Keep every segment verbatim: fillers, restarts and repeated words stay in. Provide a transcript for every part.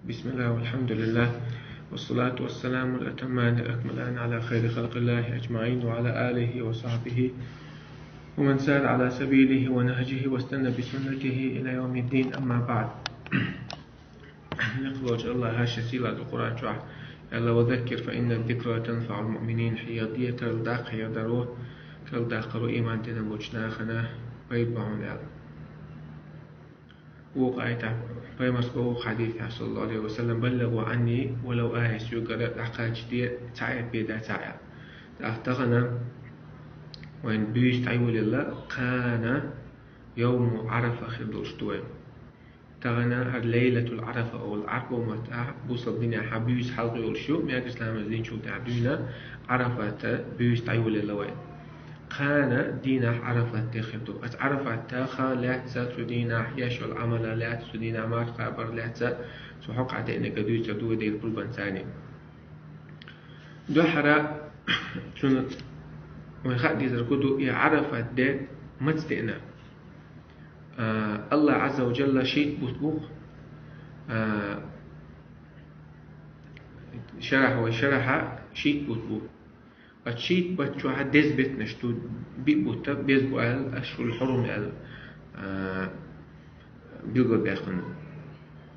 بسم الله والحمد لله، والصلاة والسلام الأتمان الأكملان على خير خلق الله أجمعين، وعلى آله وصحبه ومن سار على سبيله ونهجه واستنى بسنته إلى يوم الدين، أما بعد. Никъ волчу Аллаха шен сийлахь долу Къуръан чохь аьлла: «وذكر فإن الذكرى تنفع المؤمنين». Хьехадо, тардаккха хьехадаро, тардаккхаро иман дина болчу нахана пайда бу хьуна аьлла. Вукху аятехь пайхамарс боху хьадисехь, саллаллаху алейхи ва саллям: «بلغوا عني ولو آية», соьгара дӀакхачаде, цхьа аят бен дац аьлла. ТӀаккха тахана вайн буьйса дӀайолаелла, кхана йовму Ӏарафа хир долуш ду вайн. Тахана хӀара Лайлатул Ӏарафа олу, Ӏарфа маттахь бусалба динехь буьйса хьалха йолуш ю, мегаш ламаз динчул тӀаьхьа дуьйна Ӏарафата буьйса дӀайолаелла вайн. Кхана дийнахь Ӏарафат де хир ду. Аса Ӏарафатта хан лаьцна цу дийнахь еш йолу Ӏамала лаьцна, цу дийнахь марха кхабар лаьцна, цу хьокъехь деанарг дуьйцур ду вай Делан къурбанца. Дуьххьара цунна вайн хаа дезарг хӀун ду, и Ӏарафат де маца деана? А, Аллах Азза ва Джалла шийтта бутт бу. А, шарахь вай шарахьа шийтта бутт бу. Аса шийтта бутт чохь деза беттанаш ду, биъ бутт беза бу аьлла, ашхурул хьурум аьлла, а, билгалбаьккхина.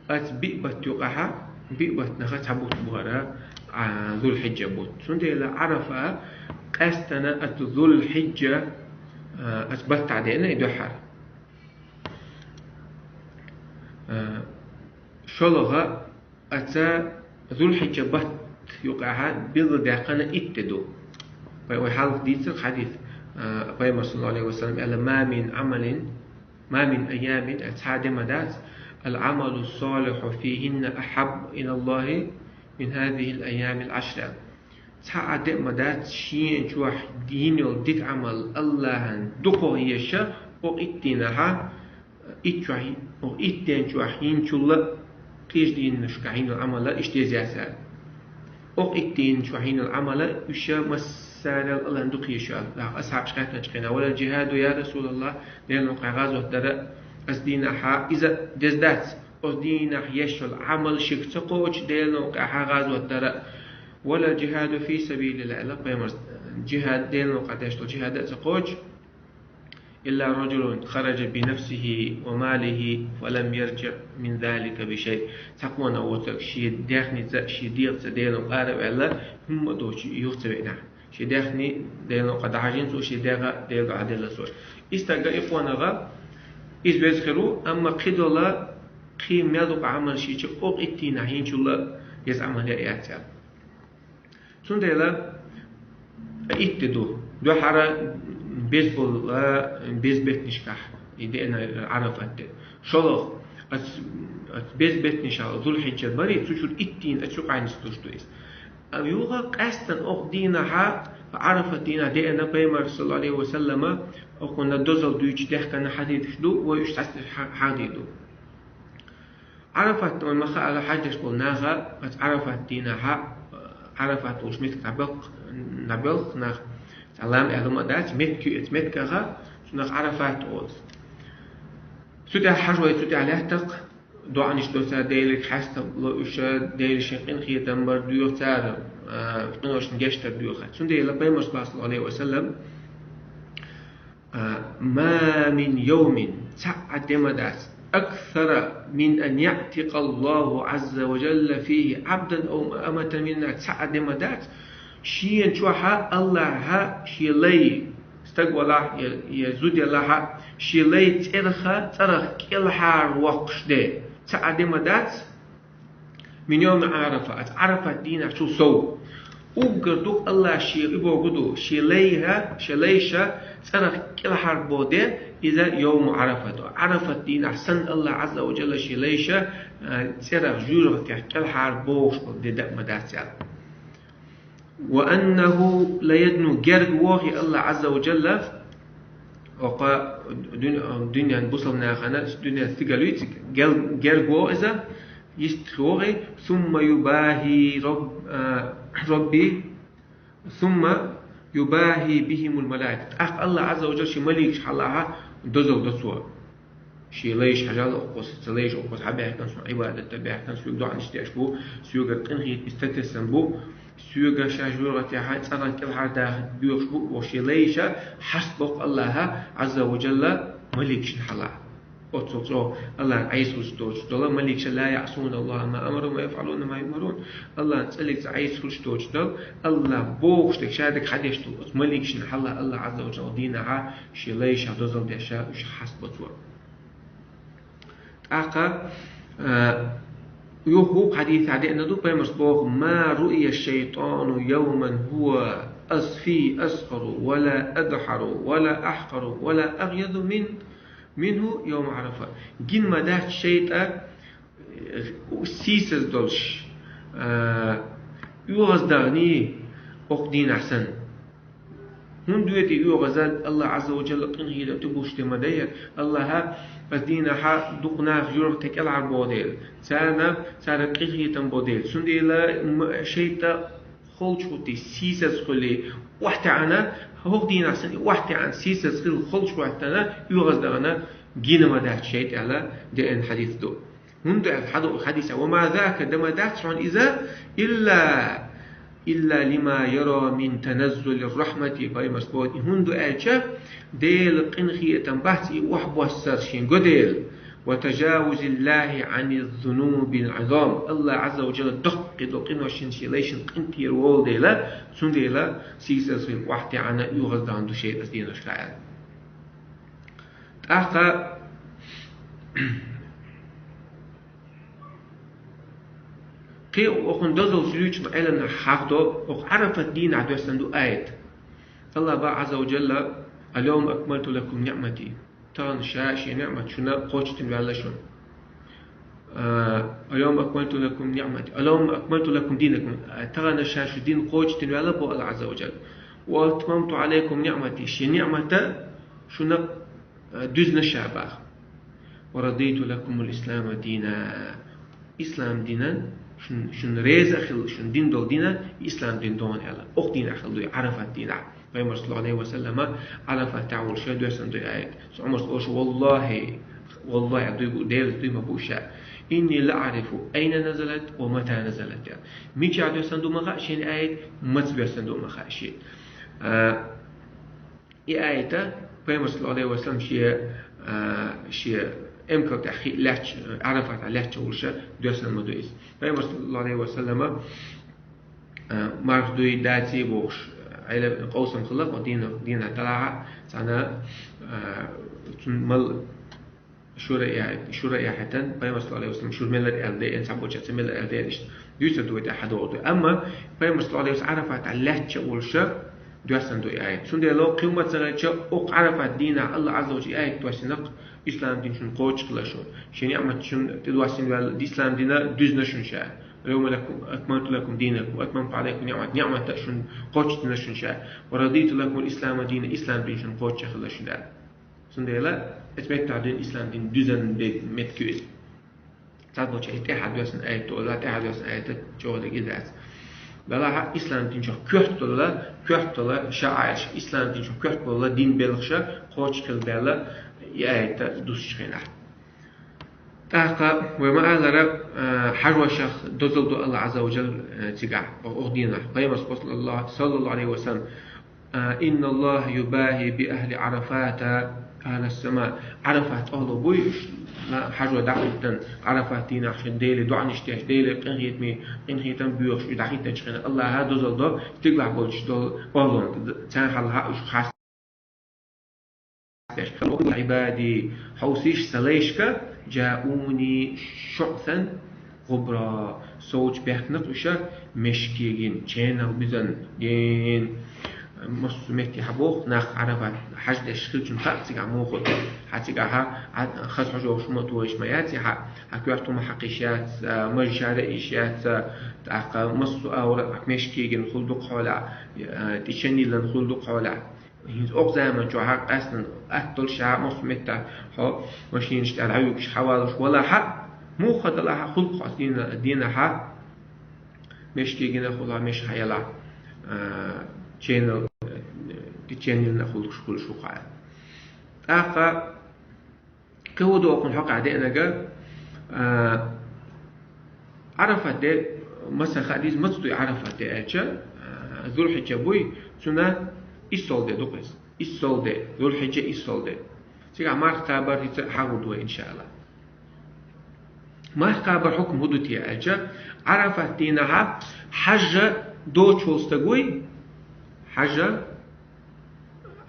Аса биъ бутт юкъахь, биъ баттанах цхьа бутт бу хӀара, а, Зулхьиджа бутт. Цундела Ӏарафа къаьстина аса Зулхьиджа, а, аса баттахь деана и дуьххьара. А, шолгӀа Аса Зулхьиджа бутт юкъахь билгалдаьккхина итт де ду. Вай, вай хьалха дийцира хьадис, а, пайхамар, саллаллаху алейхи ва саллям, аьлла: «ما من عمل، ما من أيام», цхьа де ма дац, «العمل الصالح فيهن أحب إلى الله من هذه الأيام العشر». Цхьа а де ма дац, шена чохь йина йолу дика Ӏамал Аллахьан дукхох езаш, окху итт дийнахь, итт чохь, окху итт ден чохь йинчул а, кхечу дийнашкахь йина Ӏамал а иштта еза яц аьлла. Окху итт ден чохь йина Ӏамал а уьш массарел а Аллахьан дукха езаш ю аьлла. Асхьабаш хаьттинчу хенахь: «ولا الجهاد يا رسول الله», Делан новкъахь гӀазот дар а, аса дийнахь иза деза дац, оцу дийнахь еш йолу Ӏамал шега ца кхочу Делан новкъахь гӀазот дар а. «ولا الجهاد في سبيل الله», аьлла пайхамарс, джихад, Делан новкъахь деш долу джихад а ца кхочу. «إلا رجل خرج بنفسه وماله فلم يرجع من ذلك بشيء». Цхьа къонах воцург шен даьхница, шен дегӀаца Делан новкъа ара а ваьлла, хӀумма а доцуш юха ца веанехь. Шен даьхни Делан новкъа дӀахьажийна цо, шен дегӀ а Делан дуьхьа делла цо. И стаг а, и къонах а, иза веза хир ву, амма кхидолу, кхин мел дукха Ӏамал шен чу окху итт дийнахь йинчул а еза Ӏамал яа яц аьлла. Цундела итт де ду. Дуьххьара беза болу, беза беттанашкахь и деана Ӏарафат де. ШолгӀа, ас, ас беза беттанашкахь Зулхьиджа барий, цу чуьра итт дийнахь ас юкъахь нислуш ду иза. А юха къаьстина окху дийнахь, Ӏарафат дийнахь деана пайхамар, саллаллаху алейхи ва саллама, окхунна дозалла дуьйцуш даьхкина хьадисаш ду, вай уьш цхьацца хьа-, хьахдийр ду. Ӏарафат, вайн ма хаара, хьаьждеш болу наха, аса Ӏарафат дийнахь, Ӏарафат олуш меттиг дӀабелх-, дӀабелх нах, цхьа лам аьлла ма дац, меттиг ю оцу меттигах, цунах Ӏарафат олу. Цу тӀехь хьажа вай, цу тӀехь лаьттах, доӀанаш до цара, Деле хьаста ло уьш, Деле шайн къинхетам бар доьху цара, а, къиношна гечдар доьху. Цундела пайхамарс боху, саллаллаху алейхи ва саллам, А, «ما من يوم», цхьа а де ма дац, «أكثر من أن يعتق الله عز وجل فيه عبدا أو أمة من النار», цхьа а де ма дац, шена чохь Аллахьа шен лай, стаг валахь я, я зуда ялахь, шен лай цӀерах, цӀарах кӀелхьарвоккхуш де, цхьа а де ма дац, «من يوم عرفة», аса Ӏарафат дийнахьчул сов. Уггар дукха Аллах шен и боху ду, шен лайха, шен лайша цӀарах кӀелхьарбо де, иза йовму Ӏарафат ду. Ӏарафат дийнахь санна Аллах Ӏазза ва Джалла шен лайша, а, цӀерах, жоьжахатех кӀелхьарбохуш болу де даа ма дац аьлла. «وأنه ليدنو», герга вохий Аллах Ӏазза ва Джалла, окху дуьн-, дуьненан бусалнахана, дуьненан стигал вициг, гел-, герга воху иза, йистхи вохий, «ثم يباهي رب-، а, ربي، ثم يباهي بهم الملائكة». ТӀаккха Аллах Ӏазза ва Джалла шен маликаш хьалаха дозалла до цо. Шен лайш хьажал, оха кхоса, ца лайш оха кхоса хьабаьхкан, сона Ӏибадат баьхкан, соьга доӀанаш деш бу, соьгара къинхетамца тессан бу, соьга шаьш жургӀатехьа цӀагӀа кӀелхьардахьа боьхуш бу, оха шен лайша хьаст боккху Аллаха Ӏазза ва Джалла маликашна хьала. Оццул чӀогӀа Аллахьна Ӏийса хӀуш доцуш дола маликаша: «لا يعصون الله ما أمرهم ويفعلون ما يؤمرون». Аллахьна цӀаллица Ӏийса хӀуш доцуш дола, Аллахь бохуш дерг ша дерг хьадеш долу оцу маликашна хьала Аллах Ӏазза ва Джалла дийнахьа шен лайша дозалла деша уьш хьаст бо цо. ТӀаккха, а, юха хӀокху хьадисехь деана ду, пайхамарс боху: «ما رؤي الشيطان يوما هو أص-، فيه أصغر ولا أدحر ولا أحقر ولا أغيظ من، منه يوم عرفة». Гина ма дац шайтӀа, э, сийсаз долуш, а, оьгӀаздахний оха дийнахь санна. ХӀунда ве тӀе оьгӀаза, Аллах Ӏазза ва Джалла къинхетам тӀе гуш тӀе ма дайа, Аллаха ас дийнахьа дукха нах юьргӀа тӀе кӀелхьарбо дела, царна, царна къинхетам бо дела. Цундела м-, шайтӀа холчу хӀуттий, сийсаз хуьлий, охьатаьӀана, хӀокху дийнахь санна и охьатаьӀана, сийсаз хила холчу хӀоьттина, оьгӀаздахана гина ма дац шайтӀа аьлла, деана хьадис ду. ХӀунда аьлла хьадо хьадиса: «وما ذاك», дан ма дац хьуна иза, «إلا، إلا لما يرى من تنزل الرحمة», пайхамарс боху, хӀунда аьлча, Делан къинхетам бац и охьабоссар шен го дела, «وتجاوز الله عن الذنوب العظام», Аллах Ӏазза ва Джалла доккхий долу къиношна шен лайшна къинтӀера волу дела, цундела сийсаз хила охьатаьӀана оьгӀаздахана ду шайтӀа ас дийнахьа аьлла. ТӀаккха кхин а окхунна дозаллаш луьйчу Ӏеламнаха хьахдо, окху Ӏарафат дийнахь доьссина ду аят. Аллах боху Ӏазза ва Джалла: «اليوم أكملت لكم نعمتي». Тахана ша шен ниъмат шуна кхочушдина ваьлла шуна. А, «اليوم أكملت لكم نعمتي، اليوم أكملت لكم دينكم». А, тахана ша шун дин кхочушдина ваьлла боху Аллах Ӏазза ва Джалла. «وأتممت عليكم نعمتي», шен ниъмата шуна, а, дуьзна ша боху. «ورضيت لكم الإسلام دينا». Ислам динан, шун, шун реза а хилла, шун дин долу дина, ислам дин дона аьлла. Окху дийнахь хила ду и Ӏарафат дийнахь. Пайхамар, саллаллаху Ӏалайхи ва саллама, Ӏарафат тӀехь волуш доьссина ду и аят. Цу Ӏумарс олуш: «والله, والله», дуй бу, Делаца дуй ма бу ша. «إني لأعرف أين نزلت ومتى نزلت», яхаш. Мичахь доьссина ду ма хаьа шена аят, маца доьссина ду ма хаьа шена. А, И аята Пайхамар, саллаллаху Ӏалайхи ва саллам, шен, а, шен эмкал тӀехь хи-, лаьтташ, Ӏарафатехь лаьтташ волуш доьссина ма ду иза. Пайхамар, саллаллаху Ӏалайхи ва саллама, а, марха дуй, даций бохуш, Ӏела къовсам хилла кху дийнах, дийнахь талахьа, цхьана, а, цунна мал шура яхь-, шура яхьийтина, Пайхамар, саллаллаху Ӏалайхи ва саллам, шура мелар аьлла деана, цхьаболчаьрца мелар аьлла деана, иштта дуьйцур ду вай тӀехь хьадогӀу ду. Амма Пайхамар, саллаллаху Ӏалайхи ва саллам, Ӏарафатехь лаьтташ волуш доьссина ду и аят. Цундела кхин ма ца гӀертача, окху Ӏарафат дийнахь Аллах Ӏазза ва Джалла аят доьссина, ислам дин шуна кхочуш хилла шуна. Шен ниъмат шуна тӀедоьссина ваьлла, ислам дина дуьзна шуна ша. «اليوم أكملت لكم دينكم وأتممت عليكم نعمتي», ниъмата шуна кхочушдина шуна ша. «ورضيت لكم الإسلام دينا», ислам дин шуна кхочуш хилла шуна. Цундела, эцу меттехь дуьйна ислам дин дуьзна бе-, меттиг ю иза. Цхьаболчара тӀаьхьа доьссина аят олу, тӀаьхьа доьссина аят чӀогӀа дерг иза дац. Делахь а ислам дин чохь коьртала, коьртала шаӀаирш, ислам дин чохь коьртала дин белхаш кхочуш хила баьлла и аят дуссучу хенахь. ТӀаккха вай ма-аллара, а, хьажошах дозалла ду Аллах Ӏазза ва Джалла, а, цигахь, о-, оха дийнахь. Пайхамар, саллаллаху, саллаллаху Ӏалайхи ва саллам, а, «إن الله يباهي بأهل عرفات أهل السماء». Ӏарафат охьало буй уьш, на-, хьажо дӀахӀиттина, Ӏарафат дийнахь шен Деле доӀанаш деш, Деле къинхетаме, къинхетам боьхуш, уьш дӀахӀиттинчу хенахь Аллаха дозалла до стигалахь болчу долу охьалонга, царна хьалха уьш хас- Хьо ву, Ӏибади, хьовсийша сан лайшка, «جاءوني شعثا غبرا», совцу бехкнах уьш, мешкегина, ченал бизан, дин. Массо а метте хьан боху, нах Ӏарафат хьаж деш хилчун хаьа цигахь муха ду. Хьан цигахь а, хаза хьожа хӀума тойш ма яц, хьан, хьан коьрта хӀума хьакхиш яц, а, мажа шара йиш яц, а, тӀаккха массо а агӀор а мешкегина хуьлу дукха хьолехь, а, тӀе ченнилан хуьлу дукха хьолехь. ХӀинца окху заман чохь къаьстина атта долуш ша массо а меттехь хьо машинаш тӀехь дӀавуьгуш, хьавалуш валахь а, муха далахь а, хуьлу хьо дийна-, дийнахь а, мешкегина хуьлу, меш хьаялахь, а, ченал, а, ченнилна хуьлуш, хуьлуш ву хьо. ТӀаккха Кхы хӀу ду укхун хьокъехь деанарг, а, Ӏарафат де, масса хадис, маца дуй Ӏарафат де аьлча, а, Зулхьиджа буй, цуьнан иссолгӀа де ду-кх иза. ИссолгӀа де, Зулхьиджа иссолгӀа де. Цигахь марха кхабар хӀинца хьахур ду вай, иншааллахӀ. Марха кхабар хьукам хӀу ду те аьлча, Ӏарафат дийнахьа хьажа доцуш волу стаг вуй, хьажа,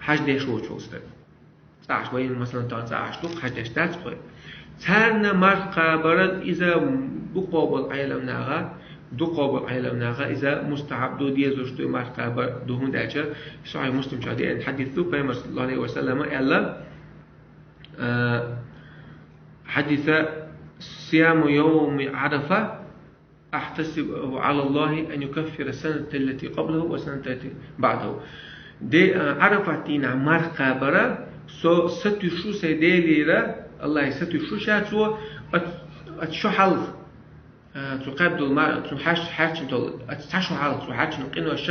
хьаж деш воцуш волу стаг. ЦӀахь вайна, масалан, тахана цӀахь ду, хьаж деш дац кхой. Царна марха кхабар иза дукхахболу Ӏеламнаха, дукхахболу Ӏеламнаха иза мустахьаб ду, дезаш ду марха кхабар ду, хӀунда аьлча Сахьихь Муслим чохь деана хьадис ду, Пайхамар саллаллаху Ӏалайхи ва саллама аьлла, а, хьадиса: «Сияму йовми Ӏарафа ахьтасибу Ӏала Аллахи ан юкаффира саната аллати къаблаху ва саната аллати баъдаху». Де, а, Ӏарафат дийнахь марха кхабар, со сатуьйсуш ву сайн Делера, Аллахе сатуьйсуш ву ша цо, оц-, оцу шо хьалха, а, цо кхаьбна долу ма-, цо хьаьрч-, хьаьрчина долу, оцу цхьа шо хьалха цо хьаьрчина къинош,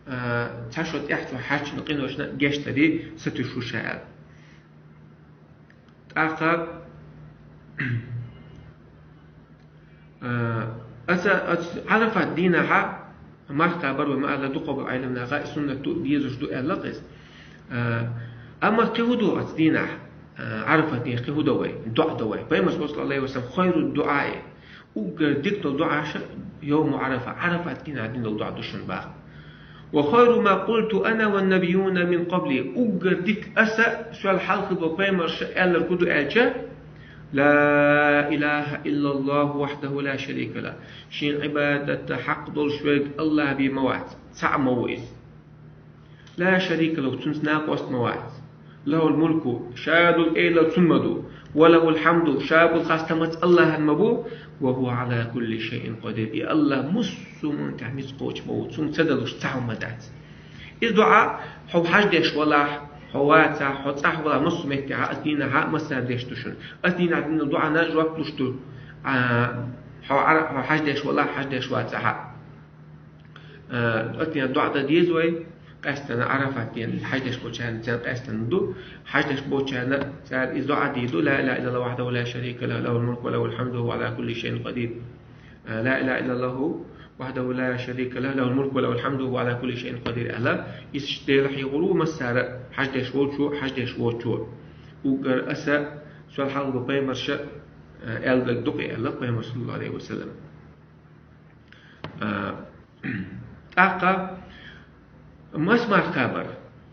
а, цхьа шо тӀехь цо хьаьрчина къиношна гечдаре сатуьйсуш ву ша аьлла. ТӀаккха, а, аса, аса Ӏарафат дийнахьа марха кхабар вай ма-аллара дукхахболу Ӏеламнаха и суннат ду, дезаш ду аьлла-кх иза. А, амма кхин хӀу ду оцу дийнахь, а, Ӏарафат дийнахь кхин хӀу до вай, дуӀа до вай. Пайхамар саллаллаху Ӏалайхи ва саллам: «Хайру дуӀаи», уггар дика долу дуӀа ша йовму Ӏарафа, Ӏарафат дийнахь дина долу дуӀа ду шуна боху. «Ва хайру ма къулту ана ва набиюна мин къабли», уггар дика аса, сол хьалха долу пайхамарша аьлларг хӀу ду аьлча: «Ла илаха иллаллаху вахьдаху ла шарика лаху». Шен Ӏибадатта хьакъ долуш верг Аллах бен ма вац, цхьаъ ма ву иза. «Ла шарика лаху», цуьнца накъост ма вац. «Лахул мулку», ша долу эла цуьнан ма ду. «Ва лахул хьамду», ша болу хастамац Аллахьан ма бу. «Ва хӀува Ӏала кулли шайин къадир». И Аллах муссо а хӀуманна тӀехь ницкъ кхочуш ма ву, цуьнан ца далуш цхьа хӀума дац. Иза дуӀа хьо хьаж деш валахь, хьо вацахь, хьо цӀахь валахь, массо а меттехь, аса дийнахь а массара деш ду шуна. Аса дийнахь дина дуӀана жоп луш ду. А, хьо Ӏара-, хьо хьаж деш валахь, хьаж деш вацахь а. Э, оцу дийнахь доӀа дан деза вай, къаьстина Ӏарафат дийнахь хьаж деш болчарна царна къаьстина ду, хьаж деш болчарна цара иза доӀа дийр ду: «Ла илаха иллаллаху вахьдаху ла шарика лаху, лахул мулку ва лахул хьамду ва хӀува Ӏала кулли шайин къадир». Э, «Ла илаха иллаллаху вахьдаху ла шарика лаху, лахул мулку ва лахул хьамду ва хӀува Ӏала кулли шайин къадир», аьлла, иза Делан хьехор ву массара, хьаж деш волчо, хьаж деш воцучо. Уггар аса, сол хьалха долу пайхамарша, э, аьлларг ду-кх и аьлла, пайхамар саллаллаху Ӏалайхи ва саллам. А, тӀаккха мас марха кхабар.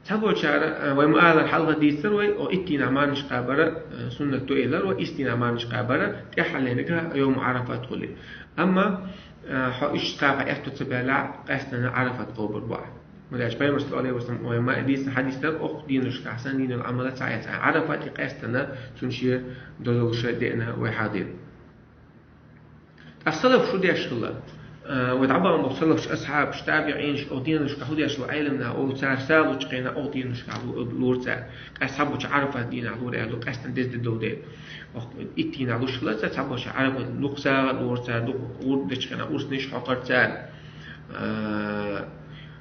Цхьаболчара, а, вай ма-аллара хьалха дийцар вай, о, итт дийнахь мархаш кхабар, а, суннат ду элира вай, итт дийнахь мархаш кхабар, тӀаьххьарлениг йовму Ӏарафат хуьлий. Амма, а, хьо иштта кхаба аьтто ца баьллехь, къаьстина Ӏарафат кхобур бу ахь. ХӀунда аьлча пайхамар саллаллаху Ӏалайхи ва саллам вай ма дийцина хьадис дара, окху денашкахь санна дина йолу Ӏамал ца яц. Ӏарафат и къаьстина цунна шен дозалла шайн деана вай хьадийра. Ткъа салаф шу деш хилла, а, вай дӀабахана болу салафаш, асхьабаш, табиӀинаш, оха денашкахь хӀу деш хилла Ӏеламнаха, оха цара сагӀа лучу хенахь оха денашкахь лу-, лора цара. Къаьстина цхьаболчара Ӏарафат дийнахь лора аьлла, къаьстина деза де долу дела. Оха итт дийнахь луш хилла цара, цхьаболчара Ӏарафат дукха сагӀа а лора цара, дукха гӀурба дечу хенахь урсанаш хьокхура цара. А,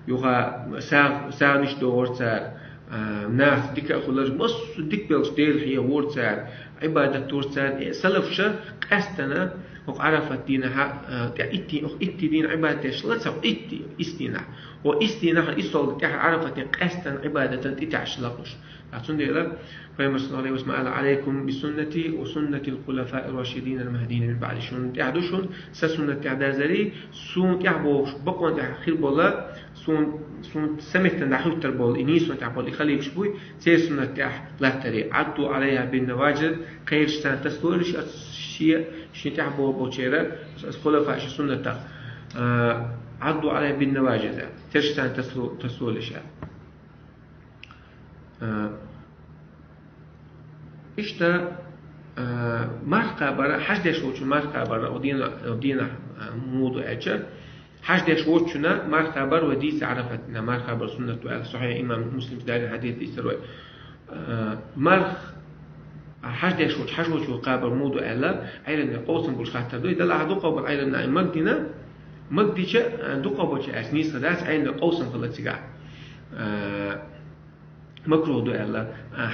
юха сагӀ-, сагӀанаш дохура цара, а, нах дика а хуьлура, массо а дика белхаш Дела хьехавора цара, Ӏибадат дора цара. Э, салафаша къаьстина хӀокху Ӏарафат дийнахьа, а, тӀе итт, хӀокху итт дийнахь Ӏибадат деш хилла цара, итт, итт дийнахь. Хьо итт дийнахь, иссолгӀа тӀехь Ӏарафат дийнахь къаьстина Ӏибадатан тӀетаьӀаш лакхуш. Ткъа цундела Пайхамар саллаллаху Ӏалайхи ва саллам аьлла: «Ӏалайкум би суннати ва суннатил хулафаир рашидинал махдийин мин баъди». Шуна тӀехь ду шуна, сан суннат тӀехь дазарий, суна тӀехь бохуш, бакъонан тӀехь хир болу, суна, суна сан меттана дӀахӀуьттур болу, и нийсонан тӀехь болу и халифаш буй, церан суннат тӀехь латтарий. «Ӏадду Ӏалайхьа бин наваджиз», кхераш царна тасалойла аш, аса шен, шен тӀехь боху болчеран, аса хулафа шен суннатах. А, «Ӏадду Ӏалайхьа бин наваджиз», цераш царна тасало-, тасалойла аш. А, иштта, а, марха кхабар, хьаж деш волчун марха кхабар, о дена, о дена, а, муха ду аьлча, хьаж деш воцучунна марха кхабар вай дийца Ӏарафат дийнахь марха кхабар суннат ду аьлла, Сахьихь имам Муслима дарина хьадис дийцар вай. А, марха, а, хьаж деш волчу, хьаж волчо кхабар муха ду аьлла, Ӏеламнаха къовсам болуш хаттар ду. И делахь дукхахболу Ӏеламнаха магдина, магдича, а, дукхахболчу аьлча нийса дац, Ӏеламнаха къовсам хилла цигахь. А, Макрухь ду аьлла, а,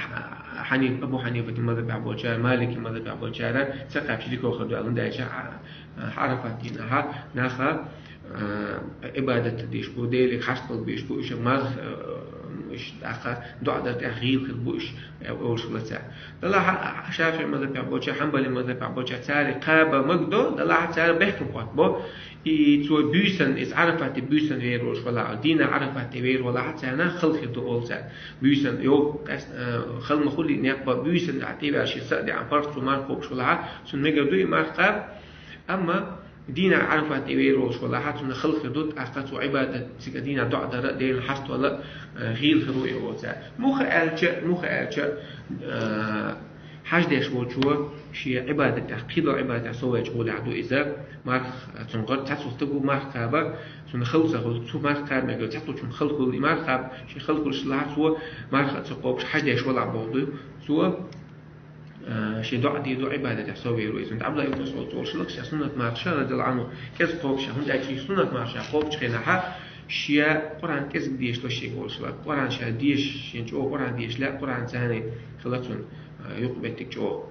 Хьаниф-, Абу Хьанифати мазхабехь болчара, Малики мазхабехь болчара, ца кхаьбча дика хир ду аьлла, хӀунда аьлча, а, а, Ӏарафат дийнахьа наха, а, Ӏибадат деш бу, Деле хьашт хила беш бу, уьш марх, а, уьш тӀаккха доӀа дар тӀехь гӀийла хир бу уьш, э, олуш хилла цара. Делахь а, ШафиӀи мазхабехь болчара, Хьанбали мазхабехь болчара, цара кхаба магадо, делахь а цара бехкам хоттабо. И цо буьйсанна, иза Ӏарафате буьйсанна вер волуш валахь, дийнахь Ӏарафате вер валахь, царна хала хир ду олу цара. Буьйсанна, йо, къаьст-, э, хала ма хуьллий, некъ бан буьйсанна, а, тӀеваьлла шен са а деана, паргӀат цо марха кхобуш валахь, цунна мегар ду и марха кхаба. Амма дийнахь Ӏарафате вер волуш валахь, цунна хала хир ду, тӀаккха цо Ӏибадат, цига дийнахь доӀа дар а, Делан хьашт вала а, э, гӀийла хир ву и олу цара. Муха аьлча, муха аьлча, э, Хьаж деш волчо шен Ӏибадатехь, кхидолу Ӏибадатехь соввелча гӀолехь ду иза, марха, цунна гӀар цхьацца стаг ву марха кхаба, цунна хала ца хуьлу, цу марха кхаба мегар, цхьаццачунна хала хуьлу и марха кхаба, шен хала хуьлуш лахь цо марха а ца кхобуш, хьаж деш валахь боху ду цо, а, шен доӀа дийр ду, Ӏибадатехь соввер ву иза. Ӏабдулла ибн МасӀуд олуш хилла ша суннат марха ша, радияллаху Ӏанху, кӀезиг кхобуш ша, хӀунда аьлча и суннат марха ша кхобучу хенахьа, шен Къуръан кӀезиг дешало шега олуш хилла. Къуръан ша деша, шен чӀогӀа Къуръан дешале, Къуръан царна хила цунна, а, юкъа беттиг чӀогӀа.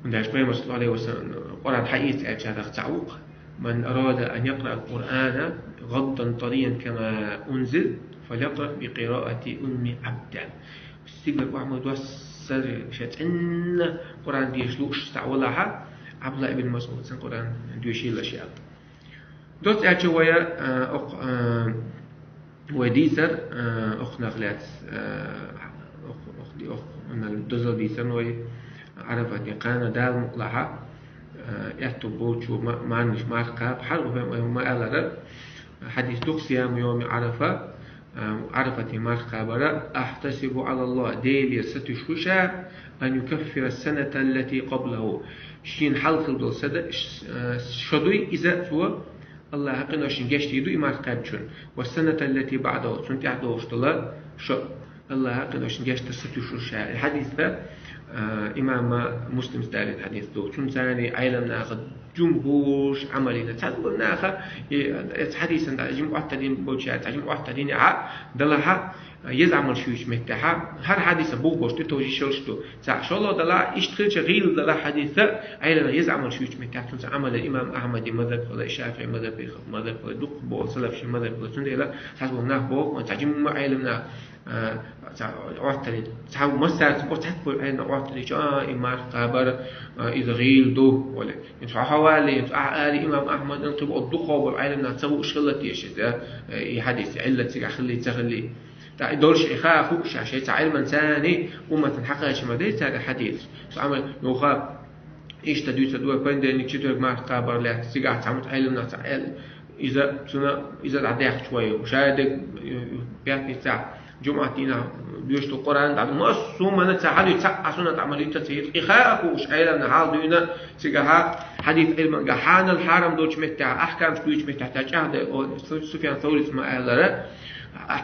ХӀунда аьлча Пайхамар, саллаллаху Ӏалайхи ва саллам, Къуръан хьаэца аьллачарах цхьаъ ву-кх: «Ман арада ан якъраъа ал-Къуръана гӀаддан тариян кама унзил, фалякъраъ би къираати Умми Ӏабдан». Стигала охьа ма доссара ша цӀена Къуръан деша лууш цхьаъ валахьа, Ӏабдулла ибн МасӀудца Къуръан доьшийла ша. Доцца аьлча вай, а, окх-, а, вай дийцар, а, окх нах лаьцна, а, окх, окх ди-, окх, дозалла дийцар вай Ӏарафатан кхана Дала мукъ лахь, а, аьтту болчо ма-, марханаш марха кхаба, хьалха вай ма-, ма-аллара, хьадис ду-кх: «Сияму йоми Ӏарафа», а, Ӏарафатан марха кхабар, «ахьтасибу Ӏала Ллахь», Делера сатуьйсуш ву ша, «ан юкаффира ас-саната аллати къаблагьу». Шена хьалха хилла долу сада-, ш-, а, шо дуй иза цо, Аллаха къиношна гечдийр ду и марха кхаьбначунна. «Ва ас-саната аллати баӀдагьу», цунна тӀехь долуш долу шо Аллаха къиношна гечдар сатуьйсуш ша. И хьадис дан, а, имам Муслима далийна хьадис ду. Цунна царний Ӏеламнаха жумхӀуш Ӏамал йина. Цхьаболу наха, и, оцу хьадисан тӀехь жима Ӏоттар дина болчара, цхьа жима Ӏоттар дина а, далахьа, еза Ӏамалш юьйчу меттехьа, хӀара хьадисан бух болуш ду, товжа йиш йолуш ду. Цхьа шолгӀа далахь, иштта хилча гӀийла далахь хьадис, Ӏеламнаха еза Ӏамалш юьйчу меттехь, цунца Ӏамал яр имам Ахьмадан мазхаб хилла, Шафиъи мазхаб хилла, мазхаб хилла, дукха болу салафийн мазхаб хилла. Цундела цхьаболу нах боху, цхьа жимма Ӏеламнаха, а, цхьа Ӏоттар йича, цхьа массаьрца бо цхьацца болу Ӏеламнаха Ӏоттар йича, а, и марха кхабар, а, иза гӀийла ду, олий. ХӀинца хьо хьавалле, хӀинца ахьа ари имам Ахьмадан, кхин боху дукхах болу Ӏеламнаха ца хууш хилла теша иза, а, и хьадис, Ӏиллат цигахь хиллий, ца хиллий. ТӀаккха и долуш и хаа хууш ша, шайн цхьа Ӏилманца царний умматана хьакхаьчна ма дара цара хьадис. Цу Ӏамал юха иштта дуьйцур ду вай понедельник, четверг марха кхабар лаьцна, цигахь цхьамма Ӏеламнаха цхьа аьлла, иза цуьнан, иза дӀадаьхча вай, ша дерг пятницахь, жумӀат дийнахь доьшуш долу Къуръан дӀа, массо а хӀуманна цхьа хьадис, цхьа а суннат Ӏамал йита ца йита, и хаа хууш Ӏеламнаха хьал дуьйна, цигахьа хьадис Ӏилманга хьанал хьарам долчу меттехь, ахкамаш дуьйчу меттехь, цхьа чӀагӀда, о, Су-, Суфьян Саврис ма-аллара,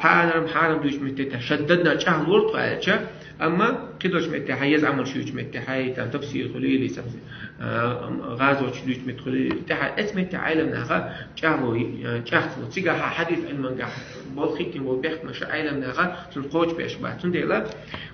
хьанал хьарам дуьйчу меттехь, шаддадна чӀагӀлура тхо аьлча, амма кхидолчу меттехь, еза Ӏамалш юьйчу меттехь, и тхан тафсир хуьлийла, сан, а, гӀазоташ дуьйчу метта хуьлийла, тӀаьхьа эцу меттехь Ӏеламнаха чӀагӀло, а, чӀагӀцало. Цигахьа хьадис Ӏилмангахь болу хиттина болу бехкамаш Ӏеламнаха цунна кхочушбеш бац. Цундела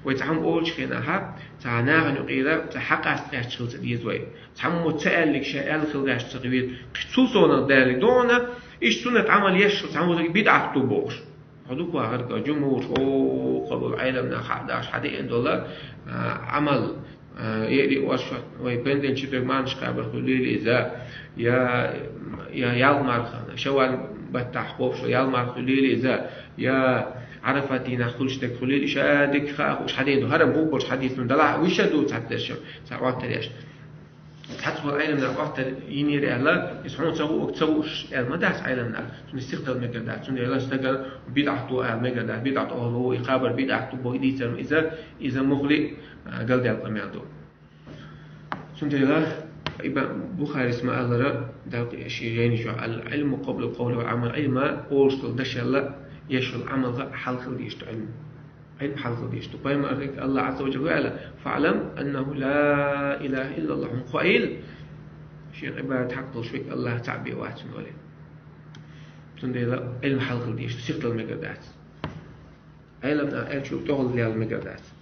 вай цхьа хӀума олучу хенахьа, цхьа нахана юкъера цхьа хьакъаста гӀерташ хила ца деза вай. Цхьаммо ца аьллиг ша аьлла хила гӀерташ ца хила веза. Цул совнаха далалиг догӀана, иштта суннат Ӏамал еш цхьаммо бидӀат ду бохуш. Хьо дукха вахарг а жумхӀурш, о, кхаболу Ӏеламнаха хьадаш хьадеана долу, а, Ӏамал, а, ери оршот, вай понедельник, четверг марханаш кхабар хуьлийла иза, я, я ялх марха, шаввал баттахь кхобуш ялх марха хуьлийла иза, я Ӏарафат дийнахь хуьлуш дерг хуьлийла, ша дерг хаа хууш хьадеана ду. ХӀара бу болчу хьадисна далахь, вуьш а ду цхьатерш, цхьа Ӏоттар еш. Цхьацца болу Ӏеламнаха Ӏоттар йинера аьлла, иза хьуна ца хуу, ца хууш аьлла ма дац Ӏеламнаха, цунна сиха дала мегар дац, цундела стагана бидӀат ду ала мегар дац, бидӀат охьалу, и кхабар бидӀат ду боху дийцар, иза, иза муххале а, галдаьлла къамел ду. Цундела Иба-, Бухарис ма-аллара, Далла шен жайни чохь: «Ал-Ӏилму къаблал къавли вал Ӏамал», Ӏилма олуш долу дашалла, еш йолу Ӏамалга хьалха хила дезаш ду Ӏилма. Ӏилма хьалха хила дезаш ду. Пайхамарга Аллах Ӏазза ва Джалла аьлла: «ФаӀлам аннаху ла илаха иллаллаху», хӀума хьо ил, шен Ӏибадат хьакъ долуш верг Аллах цхьаъ бен вац хьуна олий. Цундела Ӏилма хьалха хила дезаш ду, сиха дала мегар дац. Ӏелам а элчул тӀогӀолла лел мегар дац.